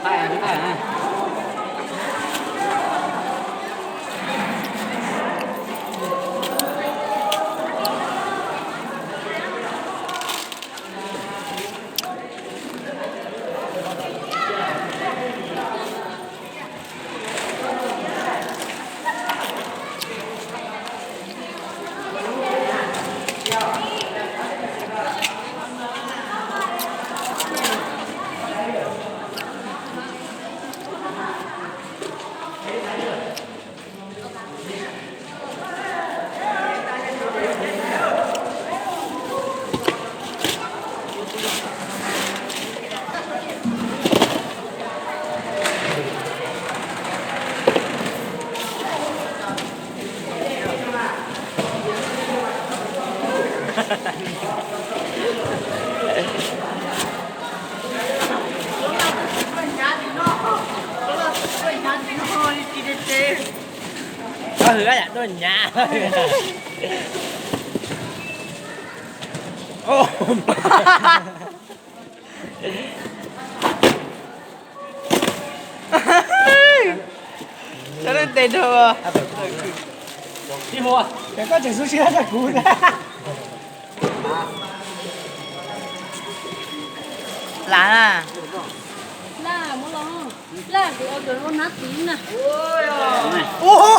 Koj hwm yam tuaj nyav. Cov leej tes rau. Koj tseem xub siab rau kuv na. Las na. Las, kuv ua cov hnab tid na. Ua.